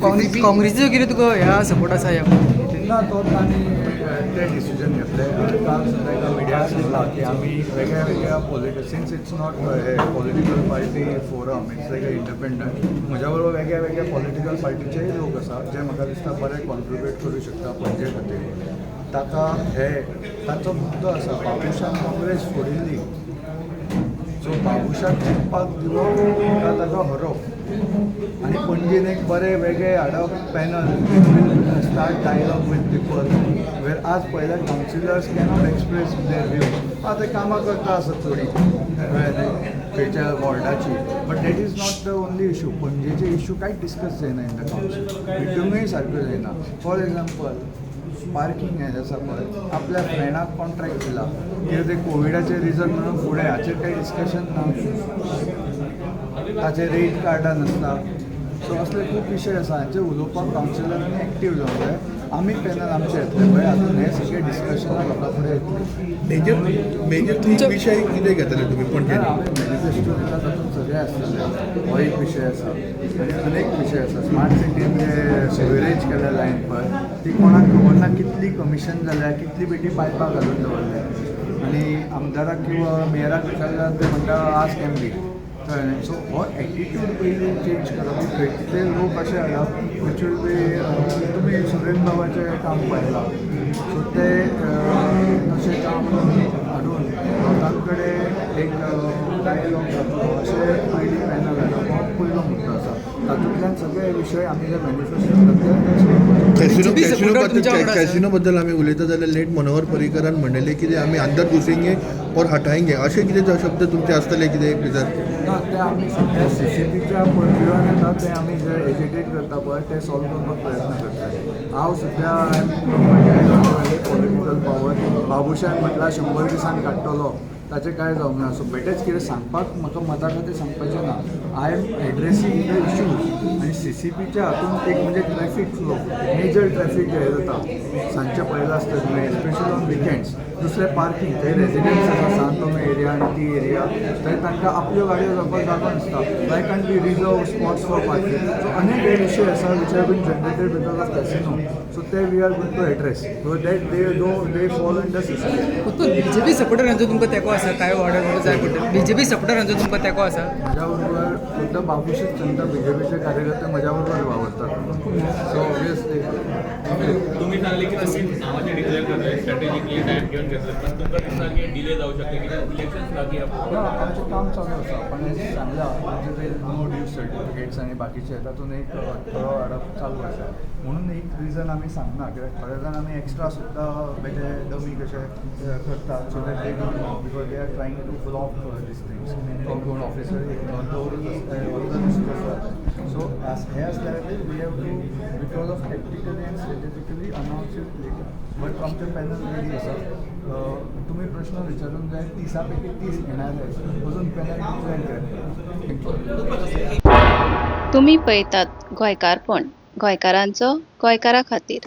काँग्रेसीचो कितें तुका ह्या सपोर्ट आसा ह्या? ना, तो तांणी ते डिसिजन घेतले आनी काल सुद्दां एका मिडियाक सांगलां की आमी वेगळ्या वेगळ्या since it's not a political party forum, it's like a independent. म्हज्या बरोबर वेगळ्या वेगळ्या पॉलिटिकल पार्टीचेय लोक आसा जे म्हाका दिसता बरे कॉन्ट्रिब्यूट करूं शकता पणजे खातीर. ताका हे तांचो मुद्दो आसा, बाबूशान काँग्रेस फोडिल्ली, सो बाबूशाक जिखपाक दिवप काय ताका हरोवप. आनी पणजेन एक बरें वेगळें हाडप panel will start dialogue with people, where आज पळयल्यार councillors cannot express there views. आतां ते कामां करता आसत थोडीं कळ्ळें न्ही, खंयच्या वॉर्डाची, but that is not the only issue. पणजेचे इशू कांयच डिस्कस जायना इन the council, मिटिंगूय सारक्यो जायना. फॉर एग्जाम्पल, पार्किंग हें आसा पळय, आपल्या फ्रेंडाक कॉन्ट्रॅक्ट दिला, कित्याक ते कोविडाचे रिजन म्हणून फुडें, हाचेर कांय डिस्कशन ना. ताचे रेट कार्डां नासता. सो असले खूब विशय आसा, हांचेर उलोवपाक कावन्सिलरांनी एक्टीव जावंक जाय. आमी पॅनल आमचें येतलें पळय, हातून हे सगळे डिस्कशनां लोकां फुडें येतली. मेजर मेजर तीन विशय कितें घेतले तुमी पणजे? आमी मॅनिफेस्टो दिला, तातूंत सगळें आसतलें. हो एक विशय आसा आनी अनेक विशय आसा. स्मार्ट सिटीन जे सिवरेज केल्या लायन पळय, ती कोणाक खबर ना कितली कमिशन जाल्या, कितली बेटी पायपां घालून दवरल्या. आनी आमदाराक किंवा मेयराक विचारल्यार ते म्हणटा, आस्क एमडी. कळ्ळें? सो हो एटिट्यूड पयलीं चेंज करप की खंय ते लोक अशे हाडप which will be, तुमी सुरेन बाबाचें काम पळयलां, सो ते तशें काम हाडून लोकां कडेन एक डायलॉग जातलो अशें पयलीं पॅनल हाडप हो पयलो मुद्दो आसा. तातूंतल्यान सगळे विशय आमी जे मॅनिफेस्टो घातले ते सगळे. Casino BJP casino supporter बद्दल तुमच्या वांगडा आसा? कॅसिनो बद्दल आमी उलयता जाल्यार लेट मनोहर पर्रीकरान म्हणलेले कितें, आमी अंदर घुसेंगे और हटाएंगे, अशें कितें शब्द तुमचे आसतले कितें भितर? ना, ते आमी सद्या सीसीपीच्या पर्व्यूआन येता, ते आमी जे एजिटेट करता पळय, ते सॉल्व करपाक प्रयत्न करता. हांव सद्या पॉलिटिकल पावर, बाबूशान म्हटल्यार 100 दिसान काडटलो, ताचें कांय जावंक ना. सो बेटेच कितें सांगपाक म्हाका मता खातीर सांगपाचें ना. I am addressing the issues. आनी सीसीपीच्या हातून एक म्हणजे ट्रॅफीक फ्लो, मेजर ट्रॅफीक हें जाता सांजचें, पळयलां आसतलें तुवें, स्पेशल ऑन विकेंड्स. दुसरें पार्किंग. थंय रेजिडंट्स आसा, सांत तोमे एरिया आनी ती एरिया, थंय तांकां आपल्यो गाडयो जावपाक जागो नासता. Why can't be reserve spots for parking? So अनेक हे विशय आसा which have been generated because of casino. So ते we are going to address, so that they do they fall in the system. तो बीजेपी सपोर्टरांचो तुमकां तेंको आसा काय? वॉर्डार जाय पडटा, बीजेपी सपोर्टरांचो तुमकां तेंको आसा? म्हज्या बरोबर खुद्द बाबूशच सांगता, बीजेपीचे कार्यकर्ते म्हज्या बरोबर वावरतात, सो ऑब्वियसली. तुम्ही सांगले की तुम्ही नावाचे डिक्लेअर करताय, स्ट्रॅटेजिकली टायम घेवन घेतले, पण तुमकां दिसता की डिले जावं शकता कित्याक इलेक्शन लागीं आसा? ना, आमचें काम चालू आसा, पण हें सांगलां, आमचे ते नो ड्यू सर्टिफिकेट्स आनी बाकीचे, तातूंत एक थोडो हाडप चालू आसा, म्हणून एक रिजन आमी सांगना, कित्याक थोडे जाण आमी एक्स्ट्रा सुद्दां बेठे डमी कशे करतात, so that they don't know, because they are trying to block these things. तो कोण ऑफिसर एक अर्द वरूच आसता, अर्द दिसूच आसता. सो हें आसल्या खातीर we have to, because of tactically and strategically, announce it later, but आमचें पॅनल रेडी आसा. तुमी प्रश्न विचारूंक जाय, 30 पैकी 30 येणार अजून पॅनल डिक्लेअर केलें. Thank you. तुमी पळयतात गोंयकारपण, गोंयकारांचो गोंयकारा खातीर.